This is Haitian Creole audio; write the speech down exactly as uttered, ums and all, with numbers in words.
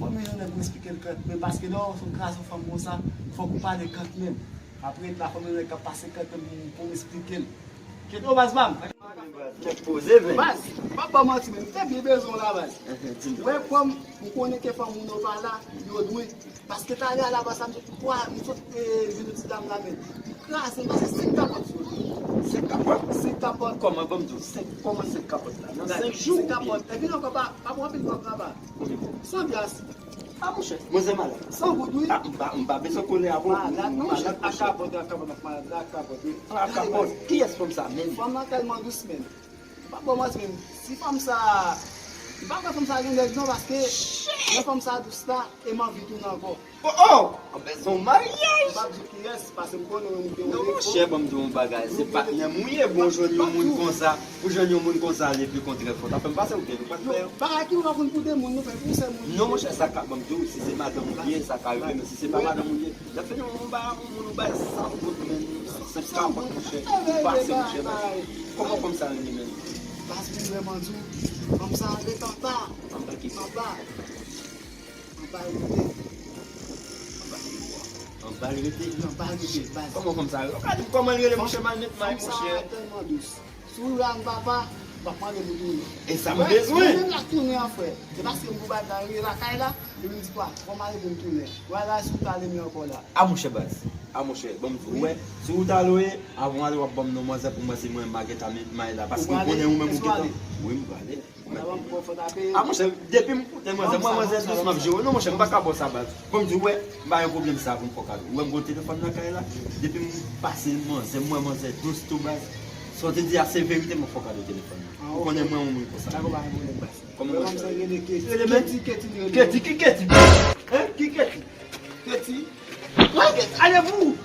Fò m jwenn yon nèg pou m esplike l kanmenm, paske lè w fin kraze yon fanm konsa, fòk ou pale kanmenm. Apre la, fò m jwenn yon nèg k ap pase kanmenm pou, pou m esplike l. Kite w, baz pa m. Nèg poze, men. Baz, m p ap ba w manti, men m te byen bezwen w la, baz. Di m. Wè, kòm m konnen ke fanm moun yo pa la, yo dwe. Paske talè a la, baz, sa m sot, m sot, eh, jwenn yon ti dam la, men. Li kraze m, pase senk kapòt sou li. Senk kapòt? Senk kapòt. Kòman, ban m di w, senk, kòman senk kapòt la? Nan senk jou? Senk kapòt. Epi ankò, pa, pa pran anpil kòb la, baz. Konbyen kòb? San pyas. A, monchè, manzè malad. San goud, wi. A, m pa, m pa bezwen konnen avè w. Malad, non, monchè, ak kapòt, ak kapòt, ak malad la, ak kapòt, wi. Ak kapòt. Kiyès fanm sa menm? Fanm nan tèlman dous, menm. M p ap ba w manti, menm. Si fanm sa, m pa kwè fanm sa gen nèg, non, paske lè fanm sa dous la, e m anvi tounen ankò. Oh, oh! Anben, se yon maryaj! M p ap di w kiyès, paske m konnen w gen yon defo. Non, monchè, ban m di w yon bagay. Se patnè m ou ye, bon, jwenn yon moun konsa. Pou jwenn yon moun konsa, li pi kontrè fò. T ap fè m pase ou byen, nou pa t fè. Bagay ki ou pa konn pou de moun, nou fè pou sèl moun. Non, monchè, sa ka, ban m di w, si se madanm ou ye, sa ka rive, men si se pa madanm ou ye, y ap fè yon, yon ba, yon moun ou bay san goud, men, senk kapòt, monchè. Ou pase, monchè, baz. Kòman fanm sa rele, men? Baz, pou vrèman di w, fanm sa ret anba. Anba ki? Anba. Anba l rete. Anba l rete? Anba l rete, baz. Kòman fanm sa rele? Ou ka di m kòman l rele, monchè, malmet may, monchè. Fanm sa tèlman dous. Si w la, m papa, m ap mande pou tounen. E sa m bezwen. Mwen menm la tounen an, frè. Se paske m pou bay la, rele lakay la, epi m di, "Pwa, fò m ale pou m tounen." Wè la, si w ta ale m ankò la. A, monchè, baz. A, monchè, ban m di w, wè, si w ta lwe, avan w ale, w ap ban m non manzè pou m wè si mwen m pa gentan met may la. Paske m konnen ou menm ou gentan. Wi, m prale. A, monchè, depi m koute manzè, mwen manzè dous m ap jere. Non, monchè, m pa ka ba w sa, baz. Ban m di w, wè, m pa gen pwoblèm sa pou m fè w kado. Ou wè m gen yon telefòn lakay la. Depi m pase manzè, m wè manzè dous tou, baz. Sa w te di a, se verite, m ap fè w kado telefòn nan. Ou konnen mwen yon moun konsa. Dakò, pa gen pwoblèm, baz. Kòman manzè rele? Keti, Keti, Keti li rele. Keti, ki Keti? Hein? Ki Keti? Keti? Allez-vous!